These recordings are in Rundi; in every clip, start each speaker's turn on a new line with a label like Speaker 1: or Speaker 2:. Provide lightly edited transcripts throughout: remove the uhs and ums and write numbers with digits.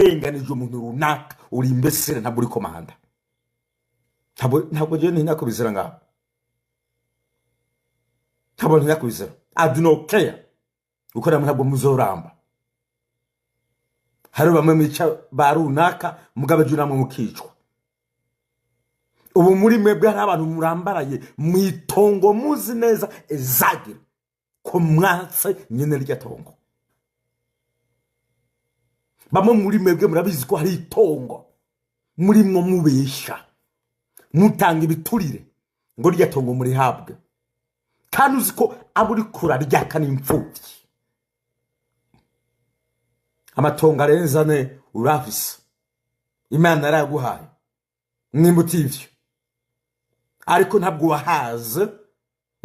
Speaker 1: Urenganije umuntu runaka, uri imbesire, ntabwo uri komanda. Ntabwo jewe ntinya kubizira ngaho, ntabwo ntinya kubizira. I do not care, kuko namwe ntabwo muzoramba. Hari bamwe mwica ba runaka, mugabo ejo namwe mukicwa. Ubu muri mwebwe hari abantu murambaraye mu itongo, muzi neza ezagira ko mwatse nyene rya tongo. Bamwe muri mwebwe murabizi ko hari itongo murimwo mubesha, mutanga ibiturire ngo rya tongo murihabwe, kandi uzi ko abo uri kuraryaka n'imfubyi. Amatongo arenze ane urafise, Imana yarayaguhaye nimba utivyo, ariko ntabwo wahaze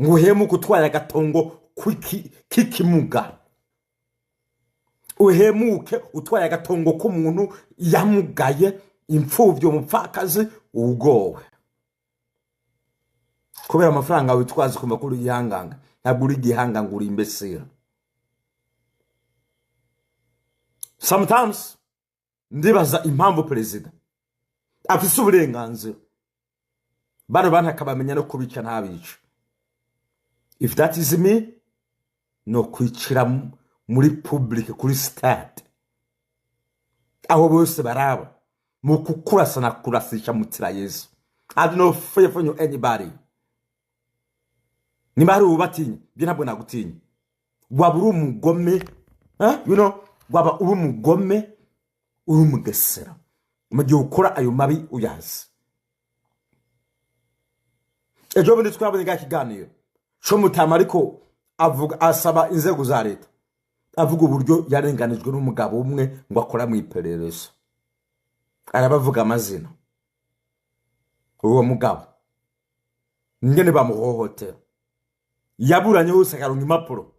Speaker 1: ngo uhemuke utwaye agatongo k'ikimuga, uhemuke utwaye agatongo k'umuntu yamugaye, imfubyi, umupfakazi ugowe kubera amafaranga witwaza ukumva ko uri igihanganga. Ntabwo uri igihanganga, uri imbesira. Sometimes ndibaza impamvu perezida afise uburenganzira bano bantu akabamenya no kubica ntabica. If that is me, no kwicira muri public, kuri stade, aho bose baraba, mu kukurasa kurasisha mutira Yesu. I do not fear for you anybody. Niba hari ubatinya, byo ntabwo nagutinya. Waba uri umugome, eh? Waba uri umugome, uri umugesera mu gihe ukora ayo mabi uyazi. Ejo bundi twabonye ka kiganiro co mutama, ariko avuga, asaba inzego za leta, avuga uburyo yarenganijwe n'umugabo umwe ngo akora mu iperereza, arabavuga amazina uwo mugabo ingene bamuhohotera, yaburanye hose akaronka impapuro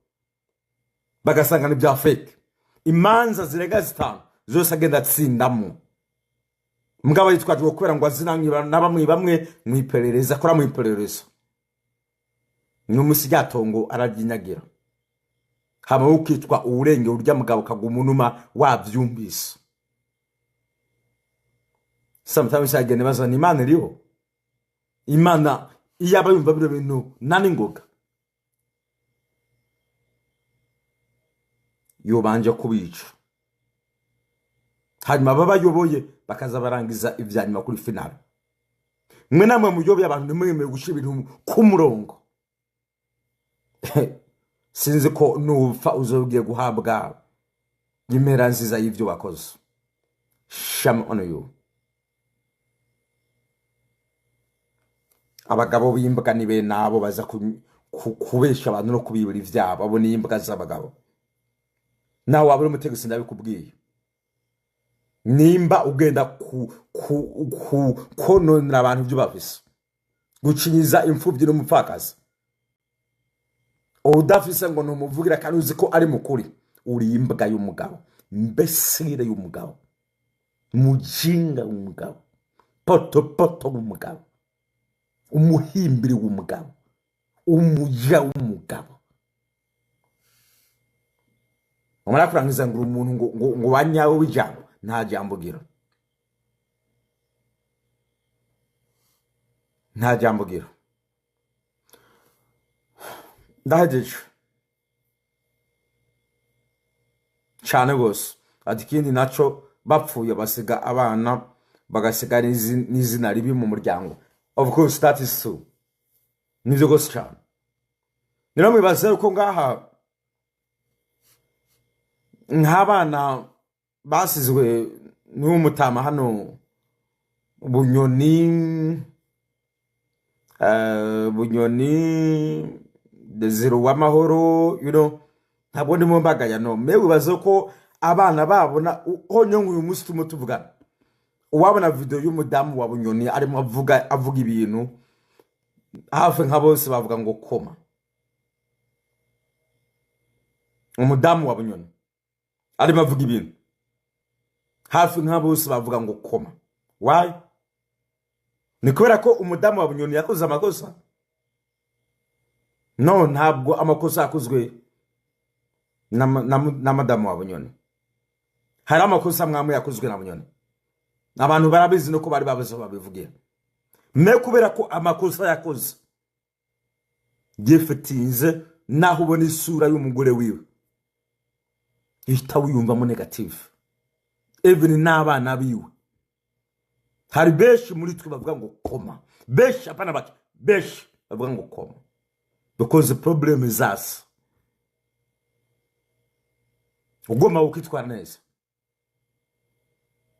Speaker 1: bagasanga ni bya fake, imanza zirenga zitanu zose agenda atsindamo. Mugabo yitwaje ngo kubera ngo azina na bamwe bamwe mu iperereza, akora mu iperereza, n'umusi ryatongo araryinyagira, hama ukitwa uwurenge urya mugabo kaguma unuma wavyumvise. Sometimes agenda bazana Imana iriho, Imana iyo aba yumva bino bintu nani ngoga yobanje kubica, hanyuma ababayoboye bakaza barangiza ibya nyuma kuri finale. Mwe namwe muyoboye abantu ntimwemere gushyira ibintu ku murongo. Sinzi ko nupfa uzogiye guhabwa impera nziza y'ibyo wakoze. Shame on you. Abagabo b'imbwa ni bene abo baza kubesha abantu no kubibura ivyabo. Abo ni imbwa z'abagabo. Nawe waba uri umutegetsi, ndabikubwiye, nimba ugenda kononera abantu ibyo bafise, gucinyiza imfubyi n'umupfakazi udafise ngo ntumuvugira kandi uzi ko ari mukuri, uri imbwa y'umugabo, mbesire y'umugabo, mujinga w'umugabo, potopoto w'umugabo, umuhimbiri w'umugabo, umuja w'umugabo. Umara kurangiza ngo uri umuntu ngo wanyawe w'ijambo, nta jambo ugira, nta jambo ugira. Ndahejeje cyane rwose. Ati ikindi naco, bapfuye basiga abana, bagasiga n'izina ribi mu muryango. Of course that is true, nivyo rwose cyane. Rero mwibaze yuko ngaha nk'abana basizwe n'umutama hano Bunyoni, Bunyoni Desire w'amahoro, ntabwo ndimo mbagaya. No mbe wibaze ko abana babona honye ngo uyu munsi turimo tuvugana, uwabona video y'umudamu wa Bunyoni arimo avuga ibintu, hafi nka bose bavuga ngo koma. Umudamu wa Bunyoni arimo avuga ibintu, hafi nka bose bavuga ngo koma. Why? Ni kubera ko umudamu wa Bunyoni yakoze amakosa? No, ntabwo amakosa yakozwe na madamu wa Bunyoni. Hari amakosa mwamwe yakozwe na Bunyoni, abantu barabizi, nuko bari babuze aho babivugira. Mais kubera ko amakosa yakoze yifitinze, naho ubona isura y'umugore wiwe ihita wiyumvamo negative, even n'abana biwe. Hari benshi muri twe bavuga ngo koma, benshi, apana bake, benshi bavuga ngo koma, because the problem is us. Ugomba kwitwara neza.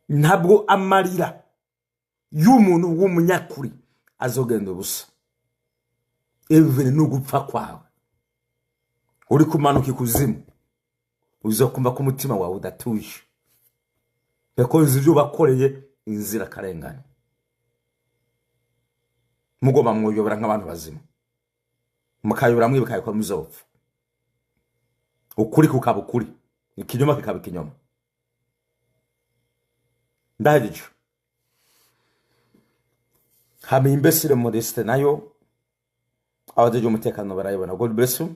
Speaker 1: Ntabwo amarira y'umuntu w'umunyakuri azogenda ubusa. Even n'ugupfa kwawe, uri kumanuka ikuzimu, uzakumva ko umutima wawe udatuje, because ibyo bakoreye inzirakarengane. Mugomba mwuyobora nk'abantu bazima, mukayobora mwibuka yuko muzopfa, ukuri kukaba ukuri, ikinyoma kikaba ikinyoma. Ndahejeje. Hama imbesire Modeste nayo abajeje umutekano barayibona. God bless you.